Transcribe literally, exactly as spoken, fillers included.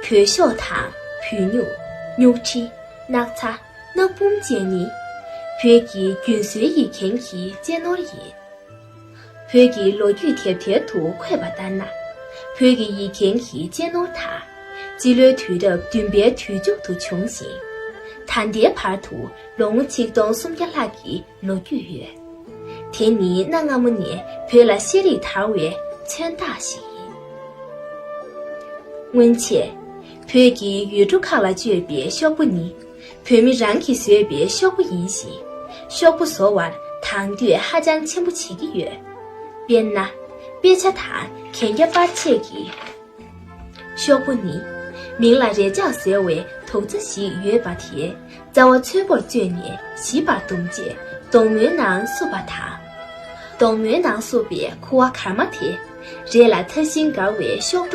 བོད་ཤོག་དང་བོད་སྨྱུག་སྨྱུག་ཁྲི། སྣག་ཚ། སྣག་འབུམ་བཅས་ནི། བོད་ཀྱི་རྒྱུན་སྲོལ་ཡིག་མཁན་གྱི་གཅེས་ནོར་ཡིན། བོད་ཀྱི་ལོ་རྒྱུས་དེབ་ཐེར་དུ་འཁོད་པ་ལྟར་ན། བོད་ཀྱི་ཡིག་མཁན་གྱི་གཅེས་ནོར་དག་སྤྱི་ལོའི་དུས་རབས་བདུན་པའི་དུས་མཇུག་ཏུ་བྱུང་ཞིང་། ད་ལྟའི་བར་དུ་ལོ་ངོ་ཆིག་སྟོང་སུམ་བརྒྱ་ལྷག་གི་ལོ་རྒྱུས་ཡོད། དེ་ནི་གནའ་སྔ་མོ་ནས་བོད་ལ་ཤེས་རིག་དར་བའི་མཚོན་རྟགས་ཤིག་ཡིན། སྔོན་ཆད། བོད་ཀྱི་ཡུལ་གྲུ་ཁག་ལ་སྤྱོད་པའི་ཤོག་བུ་ནི། བོད་མི་རང་གིས་བཟོས་པའི་ཤོག་བུ་ཡིན་ཞིང་། ཤོག་བུ་བཟོ་བར་དང་དུས་ཧ་ཅང་ཆེན་པོ་བྱེད་ཀྱི་ཡོད། དཔེར་ན། དཔེ་ཆ་དང་གན་རྒྱ་པར་ཆས་ཀྱི་ཤོག་བུ་ནི། མིང་ལ་རས་ཆག་ཟེར་བའི་དུག་རྩྭ་ཞིག་ཡོད་པ་དེ། རྩ་བ་ཚོས་པོར་བཅོས་ནས་ཞིབ་པར་བརྡུངས་རྗེས་སྡོང་མོའི་ནང་བསུབས་པ་དང་། སྡོང་མོའི་ནང་བསུབས་པའི་ཁུ་བ་གར་མ་དེ། རས་ལ་ཐག་ཤིང་བསྒར་བའི་ཤོག་